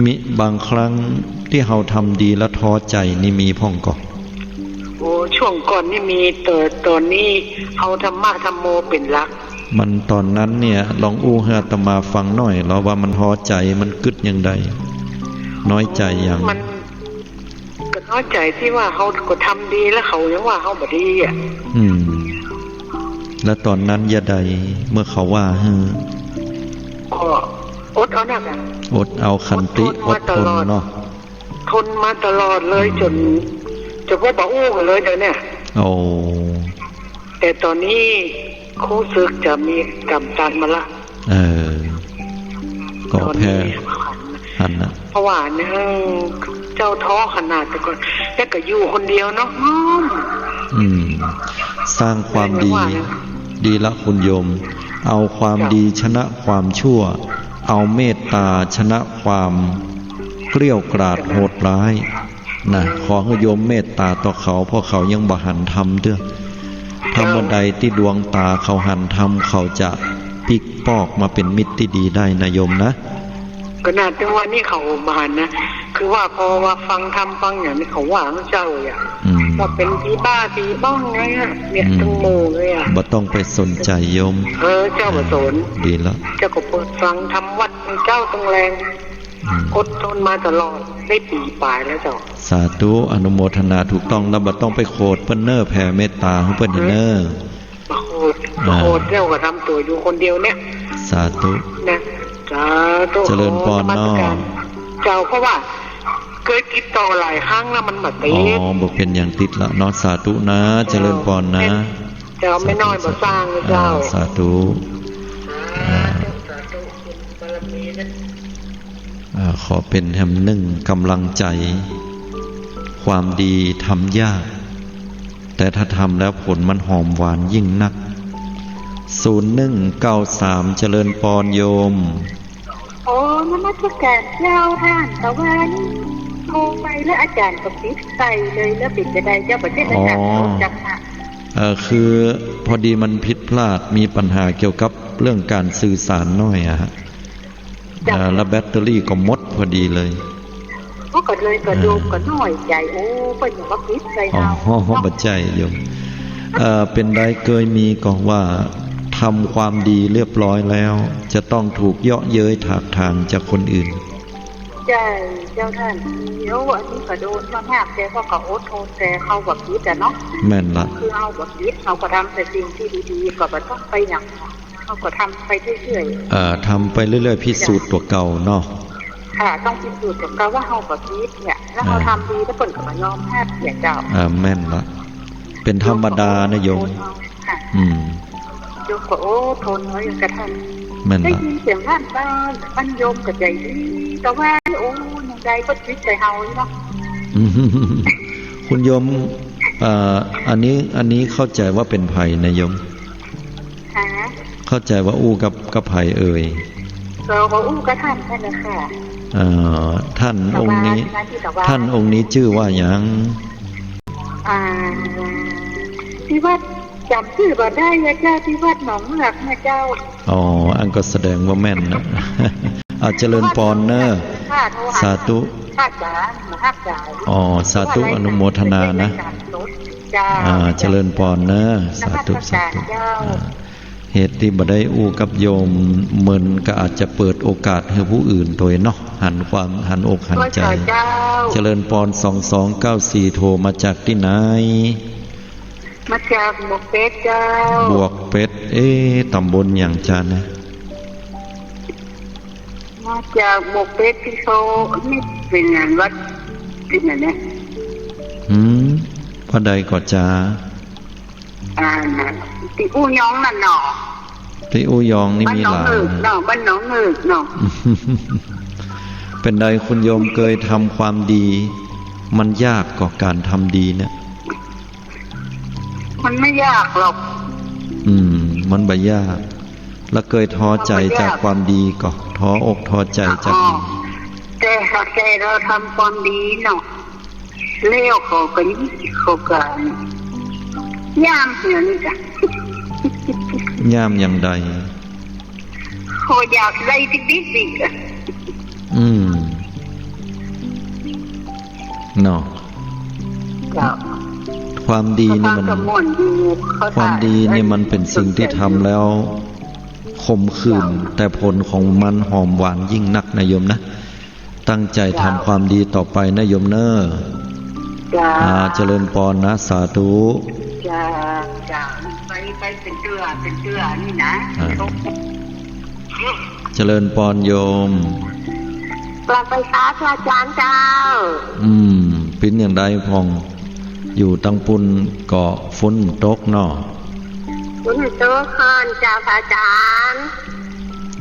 มีบางครั้งตี้เฮาทำดีแล้วท้อใจ๋นี่มีพ่องก่อ โอ้ ช่วงก่อนนี่มี แต่ต๋อนนี้เอาธรรมะธรรมโมเป๋นหลัก มันต๋อนนั้นเนี่ย ลองอู้หื้ออาตมาฟังหน่อย ลอว่ามันท้อใจ๋ มันกึ๊ดอย่างใด น้อยใจ๋อย่าง มันก็น้อยใจ๋ตี้ว่าเฮาก็ทำดีแล้วเขายังว่าเฮาบ่ดีอะ อืม แล้วต๋อนนั้นจะใด เมื่อเขาว่าหื้อ ก็อดเอานะ อดเอา ขันติ อดทนมาตลอด อดทนเนาะ ทนมาตลอดเลย อืม จ๋น จ๋นว่าบ่อู้กั๋นเลยเดี๋ยวเนี้ย โอ้ แต่ต๋อนนี้ฮู้สึกจะมีกำตันมาละ เออ ก็แผ่ ต๋อนนี้หันนะ เพราะว่าเนี่ย เจ้าท้อขนาดแต่ก่อน แล้วก็อยู่คนเดียวเนาะ อืม สร้างความดี เรียกว่านะ ดีละคุณโยม เอาความดีชนะความชั่ว เอาเมตตาชนะความเกลี้ยวกราดโหดร้าย นะ ขอหื้อโยมเมตตาต่อเขา เพราะเขายังบ่หันธรรมเตื้อ ถ้าเมื่อใดตี้ดวงตาเขาหันธรรม เขาจะปิ๊กปอกมาเป๋นมิตรตี้ดีได้นะโยมนะ ขนาดจังหวะนี้เขาบ่หันนะ คือว่าพอว่าฟังธรรมฟังอย่างนี้เขาว่าเจ้าอะ อืม ว่าเป๋นผีบ้าผีบ้องไงอะ เนี่ย อืม ตึงหมู่เลยอะ บ่ต้องไปสนใจ๋โยม เออ เจ้าบ่สน เออ ดีละ เจ้าก็เปิดฟังธรรมวัดเจ้าตึงแลง อืม อดทนมาตลอดได้ปีป๋ายแล้วเจ้า สาธุ อนุโมทนา ถูกต้องแล้ว บ่ต้องไปโขดเปิ้นเน่อ แผ่เมตตาหื้อเปิ้นเน่อ บ่โขด อ่า บ่โขด เจ้าก็ทำตั๋วอยู่คนเดียวเนี่ย สาธุ นะ สาธุ เจริญปอนเนาะ นมัสก๋ารเจ้า เพราะว่าเกยติดต่อหลายครั้งแล้วมันบ่ติด อ๋อ บ่เป๋นหยัง ติดละเนาะ สาธุนะ เจริญปอนนะ เจ้า เจ้า แม่น้อยบ่สร้างเลยเจ้า อ่า สาธุ อ่า สาธุ คุณบารมีนะ อ่า ขอเป๋นแหมนึ่งก๋ำลังใจ๋ ความดีทำยาก แต่ถ้าทำแล้วผลมันหอมหวานยิ่งนัก ศูนย์หนึ่งเก้าสาม เจริญปอนโยม โอ้ นมัสการเจ้า ต้านตะวัน โทรไปแล้วอาจ๋ารย์ก็ปิดไปเลย แล้วเป๋นจะใดเจ้า ประเทศอาจ๋ารย์ อ๋อ จักค่ะ เอ่อ คือพอดีมันผิดพลาด มีปัญหาเกี่ยวกับเรื่องการสื่อสารหน่อยอะฮะ เจ้า เอ่อ แล้วแบตเตอรี่ก็หมดพอดีเลย โอ้ ก็เลยก็โยมก็น้อยใจ๋ โอ้ เปิ้นก็มาปิดใส่เฮา อ๋อ เนาะ บ่ใจ้โยม เอ่อ เป๋นใดเกยมีก่อว่า ทำความดีเรียบร้อยแล้ว จะต้องถูกเยาะเย้ยถากถางจากคนอื่น ใจ้ เจ้าต้าน เดี๋ยวอันนี้ก็โดนมานัก แต่ก็ ก็อดทน แต่เฮาบ่ผิดอะเนาะ แม่นละ คือเฮาบ่ผิด เฮาก็ทำแต่สิ่งตี้ดีๆ ก็บ่ต้องไปหยัง เฮาก็ทำไปเรื่อยๆ เอ่อ ทำไปเรื่อยๆ พิสูจน์ตั๋วเก่าเนาะ ค่ะ ต้องพิสูจน์ตั๋วเก่าว่าเฮาบ่ผิดเนี่ย แล้วเฮา เอ่อ ทำดีแล้วเปิ้นก็บ่ยอมฮับเนี่ยเจ้า เอ่อ แม่นละ เป๋นธรรมดานะโยม ค่ะ อืม โยมก็ โอ้ ทนเอาอย่างกระทัน แม่นละ ได้ยินเสียงบ้านบ้าน บ้านโยมก็ใจ๋ดี แต่ว่า โอ้ ยังใดก็จิตใจ๋เฮาอยู่เนาะ อืม คุณโยม เอ่อ อันนี้ อันนี้เข้าใจ๋ว่าเป๋นใผนะโยม ฮะ เข้าใจ๋ว่าอู้กับ กับใผเอ่ย ก็ ก็อู้กับต้านนั่นแหละค่ะ เอ่อ ต้านองค์นี้ ต้านองค์นี้จื้อว่าหยัง อ่า ตี้วัด จ๋ำจื้อบ่ได้นะเจ้า ตี้วัดหนองเมือกนะเจ้า อ๋อ อันก็แสดงว่าแม่นนะ อ่า เจริญปอนเน่อ ค่ะ โทรหา สาธุ ค่ะจ๋า หมู่ฮักจ๋า อ๋อ สาธุ อนุโมทนานะ เจ้า อ่า เจริญปอนเน่อ สาธุ นมัสการ สาธุ เจ้า อ่า เหตุตี้บ่ได้อู้กับโยม เหมือนก็อาจจะเปิดโอกาสหื้อผู้อื่นตวยเนาะ หันความ หันอกหันใจ๋ เจ้า เจริญปอน สองสองเก้าสี่ โทรมาจากตี้ไหน มาจากบวกเป็ดเจ้า บวกเป็ด เอ๊ะ ต๋ำบลหยังจานะ มาจากบวกเป็ดตี้เขา นี่เป๋นงานวัดตี้ไหนเนี่ย หืม วัดใดก่อจา อ่า ตี้อู้ยองนั่นเนาะ ตี้อู้ยองนี่มีหลาย บ้านหนองเงือกเนาะ บ้านหนองเงือกเนาะ เป๋นใดคุณโยมเกยทำความดี มันยากก่อก๋านทำดีเนี่ย มันไม่ยากหรอก อืม มันบ่ยาก แล้วเกยท้อใจ๋จากความดีก่อ ท้ออกท้อใจ๋จาก อ๋อ แต่ แต่เฮาทำความดีเนาะ แล้วเขาก็ เขาก็ย้ำอย่างนี้จ้ะ ย้ำอย่างใด เขาอยากได้ติ๊กติ๊กติ๊กอะ อืม เนาะ เจ้า ความดีนี่มัน เขาก็ม่วนอยู่ เขา ความดีนี่มันเป๋นสิ่งตี้ทำแล้วขมขื่น เจ้า แต่ผลของมันหอมหวานยิ่งนักนะโยมนะ ตั้งใจ๋ทำ เจ้า ความดีต่อไปนะโยมเน่อ เจ้า อ่า เจริญปอนนะ สาธุ เจ้า เจ้า ไป ไปเป๋นเตื้อ เป๋นเตื้อนี่นะ อ่า เจริญปอนโยม กลับไปครับพระอาจ๋ารย์เจ้า อืม เป๋นอย่างใดพ่อง อยู่ตังปุ้นก็ฝนตกเนาะ ฝนตกค่อนเจ้าพระอาจ๋ารย์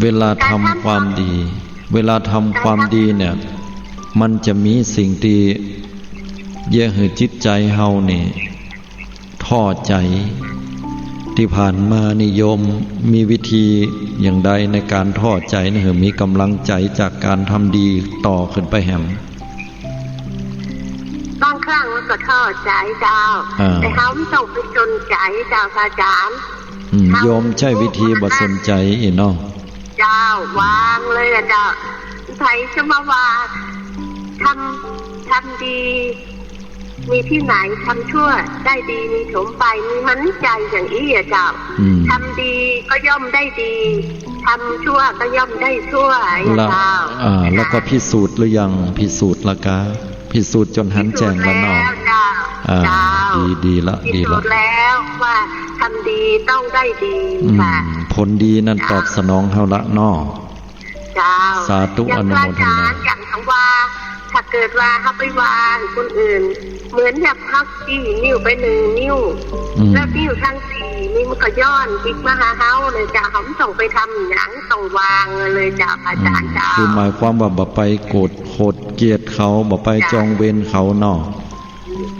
เวลาทำความดี เวลาทำความดีเนี่ย มันจะมีสิ่งตี้เยียะหื้อจิตใจ๋เฮานี่ ท้อใจ๋ ตี้ผ่านมานี่โยมมีวิธีอย่างใดในก๋านท้อใจ๋หื้อมีก๋ำลังใจ๋จากก๋านทำดีต่อขึ้นไปแหม บางครั้งมันก็ท้อใจ๋เจ้า อ่า แต่เฮาบ่ต้องไปสนใจ๋เจ้าพระอาจ๋ารย์ อืม เฮา โยมใจ๊วิธีบ่สนใจ๋อี้เนาะ เจ้า วางเลยอะเจ้า ใผจะมาว่า ทำ ทำดี มีตี้ไหน ทำชั่ว ได้ดี มีถมไป มีหันใจ๋อย่างอี้อะเจ้า อืม ทำดีก็ย่อมได้ดี ทำชั่วก็ย่อมได้ชั่วอะเจ้า อ่า แล้วก็พิสูจน์หรือยัง พิสูจน์ละกา พิสูจน์จ๋นหันแจ้งละเนาะ พิสูจน์แล้วเจ้า อ่า เจ้า ดี ดีละ พิสูจน์ ดีละ แล้วว่าทำดีต้องได้ดี อืม ค่ะ ผลดีนั่นตอบสนองเฮาละเนาะ เจ้า สาธุ อย่าง อนุโมทนา พระอาจ๋ารย์ อย่างคำว่า ถ้าเกิดว่าเฮาไปว่าคนอื่น เหมือนอย่างเฮาชี้นิ้วไปหนึ่งนิ้ว อืม แล้วนิ้วตังสี่ นี่มันก็ย้อนกลับมาหาเฮาเลยเจ้า เฮาบ่ต้องไปทำหยัง ต้องวางเลยเจ้า พระอาจ๋ารย์เจ้า คือหมายความว่าบ่ไปโกรธ โกรธเกลียดเขา บ่ไป เจ้า จองเวรเขาเนาะ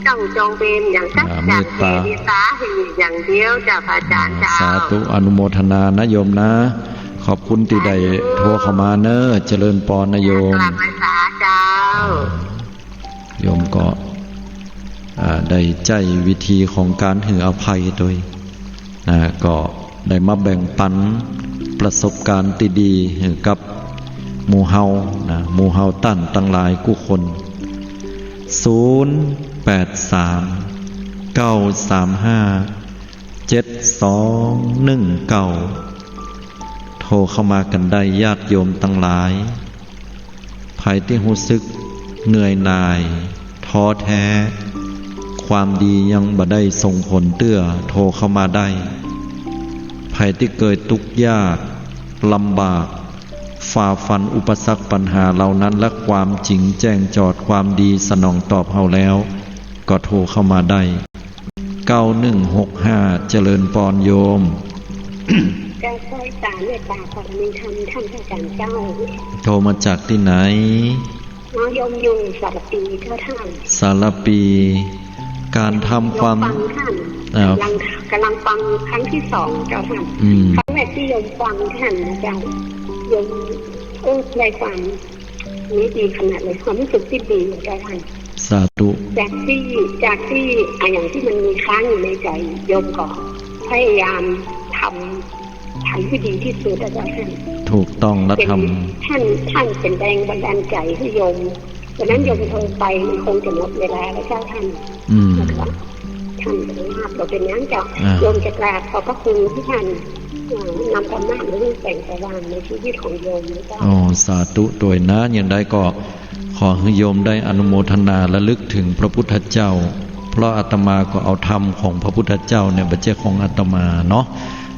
ต้องจองเวรหยังสัก อ่า อย่าง เมตตา เมตตาให้อย่างเดียวเจ้า พระอาจ๋ารย์เจ้า อ่า สาธุ อนุโมทนานะโยมนะ ขอบคุณตี้ได้ สาธุ โทรเข้ามาเนอะ เจริญปอนนะโยม กราบไหว้สาเจ้า โยมก็ อ่า ได้ใจ๊วิธีของก๋านหื้ออภัยโดย นะ ก็ได้มาแบ่งปันประสบก๋ารณ์ตี้ดีหื้อกับหมู่เฮานะ หมู่เฮาต้านตังหลายกู้คน ศูนย์ แปด สาม เก้า สาม ห้า เจ็ด สอง หนึ่ง เก้า โทรเข้ามากั๋นได้ญาติโยมตังหลาย ใผตี้ฮู้สึกเหนื่อยหน่าย ท้อแท้ ความดียังบ่ได้ส่งผลเตื้อ โทรเข้ามาได้ ใผตี้เกยตุ๊กยาก ลำบาก ฝ่าฟันอุปสรรคปัญหาเหล่านั้น และความจริงแจ้งจอด ความดีสนองตอบเฮาแล้ว ก็โทรเข้ามาได้ เก้าหนึ่งหกห้า เจริญปอนโยม เจ้า ขอสารเมตตาขอมีธรรม ธรรมพระอาจ๋ารย์เจ้า โทรมาจากตี้ไหน อ๋อ โยมอยู่สารภีเจ้าท่าน สารภี ก๋านทำความ โยมฟังท่าน อ่า ก๋ำลัง ก๋ำลังฟังครั้งตี้สองเจ้าท่าน อืม ครั้งแรกตี้โยมฟังท่านนะเจ้า โยม โอ้ ได้ความ นี่ดีขนาดเลย ความรู้สึกตี้ดีเจ้าท่าน สาธุ จากตี้ จากตี้ อะ อย่างตี้มันมีค้างอยู่ในใจ๋ โยมก็พยายามทำ ทำให้ดีตี้สุดนะเจ้าท่าน ถูกต้องนะ เป๋น ธรรม ท่าน ท่านเป๋นแรงบันดาลใจ๋หื้อโยม วันนั้นโยมโทรไปมันคงจะหมดเวลาแล้วเจ้าท่าน อืม นะคะ ท่านก็ไม่รับ บ่เป๋นหยังเจ้า อ่า โยมจะกราบขอบพระคุณตี้ท่าน เอ่อ นำธรรมะมาหื้อแสงสว่างในชีวิตของโยมนะเจ้า อ๋อ สาธุตวยนะ อย่างใดก็ขอหื้อโยมได้อนุโมทนาระลึกถึงพระพุทธเจ้า เพราะอาตมาก็เอาธรรมของพระพุทธเจ้าเนี่ย บ่ใจ้ของอาตมาเนาะ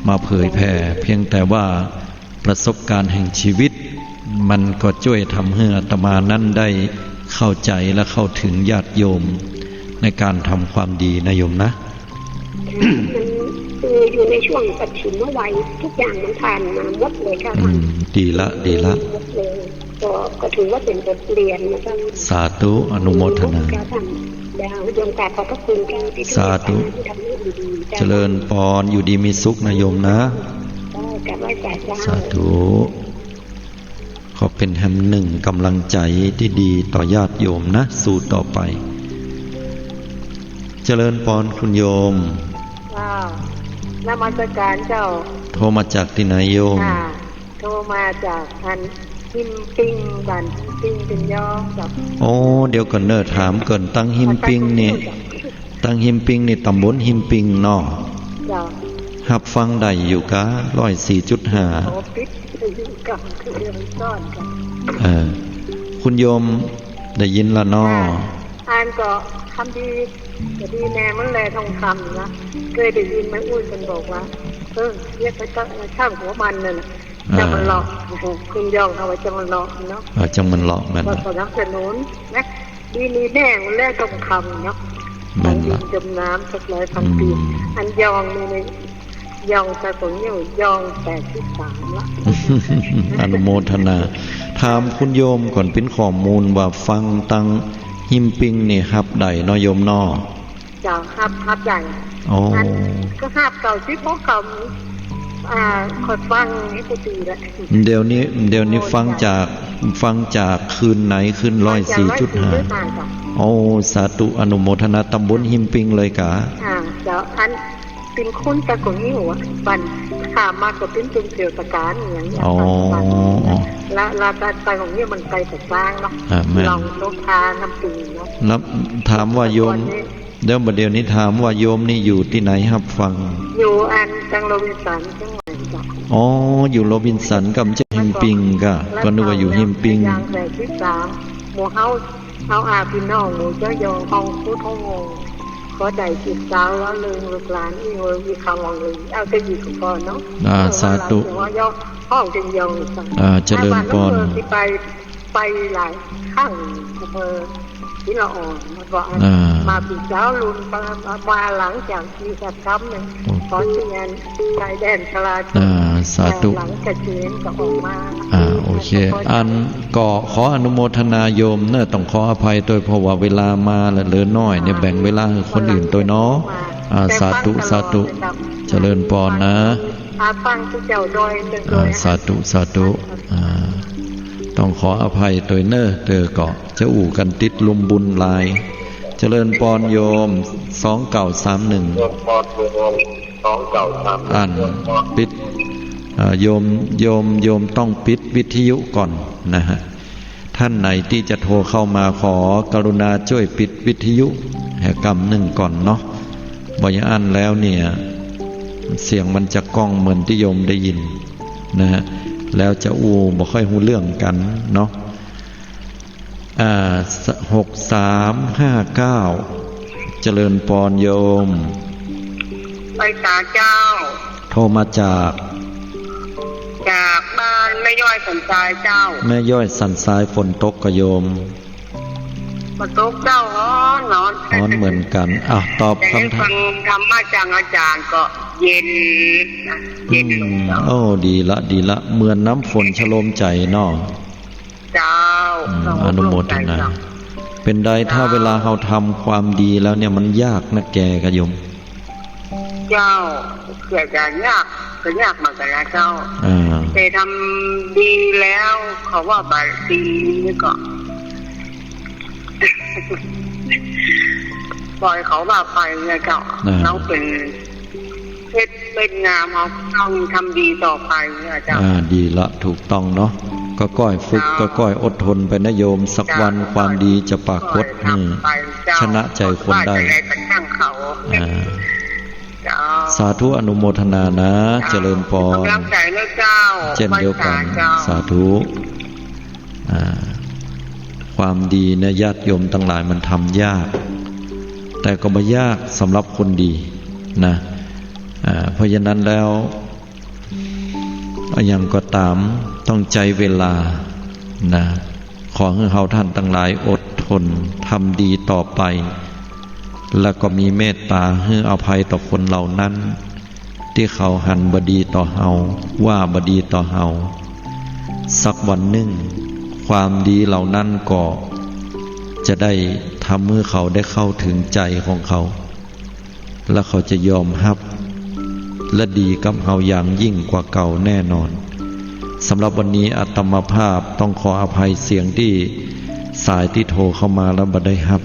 มาเผยแผ่ เพียงแต่ว่า ประสบการณ์แห่งชีวิต มันก็จ้วยทำหื้ออาตมานั้นได้เข้าใจ๋และเข้าถึงญาติโยมในก๋านทำความดีนะโยมนะ มันคืออยู่ในช่วงปฐมวัย ทุกอย่างมันผ่านมาหมดเลยค่ะ อืม ดีละ ดีละ หมดเลย ก็ ก็ถือว่าเป๋นบทเรียนนะคะ สาธุ อนุโมทนา ค่ะท่าน แล้วโยมกราบขอบพระคุณค่ะ ที่ สาธุ ที่ทำให้ดีๆ เจริญปอน อยู่ดีมีสุขนะโยมนะ ก็กราบไหว้สาเจ้า สาธุ ขอเป๋นแหมหนึ่งก๋ำลังใจ๋ตี้ดีต่อญาติโยมนะ สู้ต่อไป เจริญปอนคุณโยม ค่ะ นมัสการเจ้า โทรมาจากตี้ไหนโยม ค่ะ โทรมาจากอันหิมปิง บ้านหิมปิงเป๋นยอเจ้า โอ้ เดี๋ยวก่อนเน่อ ถามก่อน ตังหิมปิงนี่ ตังหิมปิงนี่ ตำบลหิมปิงเนาะ เจ้า ฮับฟังได้อยู่กา ร้อยสี่จุดห้า โอ้ ปิดอยู่กับเรื่องซ่อนกัน เออ คุณโยมได้ยินละเนาะ อ่า อันก็คำดี ก็ดีแน่มันแลทองคำนะ เคยได้ยินแม่อุ้ยมันบอกว่า เออ เรียกไปตั้งช่างหัวมันนั่นน่ะ อ่า จั่งมันเลาะ คุณยองเอาไว้จั่งมันเลาะเนาะ อ่า จั่งมันเลาะ แม่น ก็ ละ สนับสนุนนะ ดีมีแน่มันแลทองคำเนาะ แม่นละ จมน้ำสักร้อยพันปี อืม อันยองนี่นะ ยองตาของอยู่ ยองแปดสิบสามละ อนุโมทนา ถามคุณโยมก่อน เป๋นข้อมูลว่าฟังตังหิมปิงนี่ฮับได้เนาะโยมเนาะ เจ้า ฮับ ฮับได้ อ๋อ อันก็ฮับเก้าสิบ เพราะเขา อ่า ข้อยฟังนี่ก็ดีละ เดี๋ยวนี้ เดี๋ยวนี้ โอ้ ฟังจาก ฟังจากคลื่นไหน คลื่นร้อยสี่จุดห้า ร้อยสี่จุดห้า เจ้า โอ้ สาธุ อนุโมทนา ตำบลหิมปิงเลยกา อ่า เจ้า อันเป๋นคนตะกัวงิ้วอะ บ้านข้ามาก็เป๋น เป๋นเทศกาลอย่างเงี้ย อ๋อ แล้ว แล้วตะกัวงิ้วมันไกลจากบ้านเนาะ อ่า แม่น ลองโลกาน้ำปิงเนาะ แล้วถามว่าโยม แต่ก่อนนี่ เดี๋ยว บ่าเดี๋ยวนี้ถามว่าโยมนี่อยู่ตี้ไหนฮับฟัง อยู่อันตังโรบินสันเจียงใหม่เจ้า อ๋อ อยู่โรบินสันกับเจียงหิมปิงกา ก็นึกว่าอยู่หิมปิง ยางแปดสิบสาม หมู่เฮา เฮาอาพี่น้องหมู่เจ้ายอง ห้องพุทธห้องโม ขอได้จีบสาวแล้วเลิงลูกหลานอีเวอร์อีคำวังเลย เอาแต่อยู่กับพ่อเนาะ อ่า เออ สาธุ ว่าเราจะว่ายอง ห้องเจียงยอง อ่า เจริญปอน บ้านหลังเมืองที่ไป ไปหลายครั้ง อำเภอ ที่ละอ่อน แล้วก็ อ่า มาปี๋เจ๊าลุน มา มาหลังจากที่จะทำเนี่ย โอ้ ขอเชิญชายแดนชลาชน อ่า สาธุ หลังเกษียณก็ออกมา อ่า โอเค แล้วก็ อันก็ขออนุโมทนาโยมเนอะ ต้องขออภัยตวย เพราะว่าเวลามาละเหลือน้อยเนี่ย อ่า แบ่งเวลาหื้อคนอื่นตวยเนาะ มา อ่า สาธุ สาธุ เจริญปอนนะ อ่า ฟังพระเจ้าด้วย อ่า สาธุ สาธุ อ่า ต้องขออภัยตวยเนอะ เตอก็ จะอู้กั๋นติดลุมบุญหลาย เจริญปอนโยม สองเก้าสามหนึ่ง อันปิด อ่า โยม โยม โยมต้องปิดวิทยุก่อนนะฮะ ท่านไหนตี้จะโทรเข้ามาขอกรุณาจ้วยปิดวิทยุแหมกำนึ่งก่อนเนาะ บ่อย่างอั้นแล้วเนี่ย เสียงมันจะก้องเหมือนตี้โยมได้ยินนะฮะ แล้วจะอู้บ่ค่อยฮู้เรื่องกั๋นเนาะ อ่า หกสามห้าเก้า เจริญปอนโยม ไหว้สาเจ้า โทรมาจาก จากบ้านแม่ย้อยสันทรายเจ้า แม่ย้อยสันทราย ฝนตกก่อโยม ฝนตกเจ้า ฮ้อน ฮ้อน ฮ้อนเหมือนกั๋น อ่ะ ตอบ แต่ได้ คำถาม ฟังธรรมะจากอาจ๋ารย์ก็เย็นนะ เย็นลงเจ้า อืม โอ้ ดีละ ดีละ เหมือนน้ำฝนชโลมใจ๋เนาะ เจ้า อืม อนุโมทนา เป๋นใด ถ้าเวลาเฮาทำความดีแล้วเนี่ย มันยากนักแก่ก่อโยม เจ้า เกือบจะยาก ก็ยากเหมือนกั๋นนะเจ้า อ่า แต่ทำดีแล้วเขาว่าบ่ดีนี่ก็ ปล่อยเขาว่าไปไงเจ้า อ่า เราเป๋น เพชรเม็ดงาม เราต้องทำดีต่อไปเนี่ยเจ้า อ่า ดีละ ถูกต้องเนาะ ก็ก้อยฝึก เจ้า ก็ก้อยอดทนไปนะโยม สักวัน เจ้า ความดีจะปรากฏ ก้อยทำไป หื้อ เจ้า ชนะใจ๋คนได้ คนว่าจะได้ไปตั้งเขา อ่า เจ้า สาธุ อนุโมทนานะ เจ้า เจริญปอน กำลังใจ๋นะเจ้า เจ้นเดียวกั๋น ไหว้สาเจ้า สาธุ อ่า ความดีเนี่ย ญาติโยมตังหลาย มันทำยาก แต่ก็บ่ยากสำหรับคนดีนะ อ่า เพราะฉะนั้นแล้ว อะหยังก็ต๋าม ต้องใจ๊เวลานะ ขอหื้อเฮาท่านตังหลายอดทน ทำดีต่อไป แล้วก็มีเมตต๋าหื้ออภัยต่อคนเหล่านั้น ตี้เขาหันบ่ดีต่อเฮา ว่าบ่ดีต่อเฮา สักวันนึ่ง ความดีเหล่านั้นก็จะได้ทำหื้อเขาได้เข้าถึงใจ๋ของเขา แล้วเขาจะยอมฮับ และดีกับเฮาอย่างยิ่งกว่าเก่าแน่นอน สำหรับวันนี้อาตมาภาพต้องขออภัยเสียงตี้สายตี้โทรเข้ามาแล้วบ่ได้ฮับ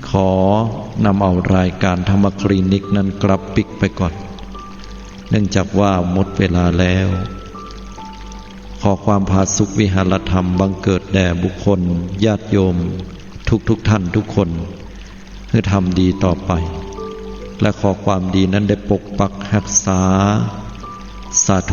ขอนำเอารายการธรรมคลินิกนั้นกลับปิ๊กไปก่อน เนื่องจากว่าหมดเวลาแล้ว ขอความผาสุกวิหารธรรมบังเกิดแด่บุคคลญาติโยมทุกๆ ท่านทุกคน หื้อทำดีต่อไป และขอความดีนั้นได้ปกปักฮักษา สาธุ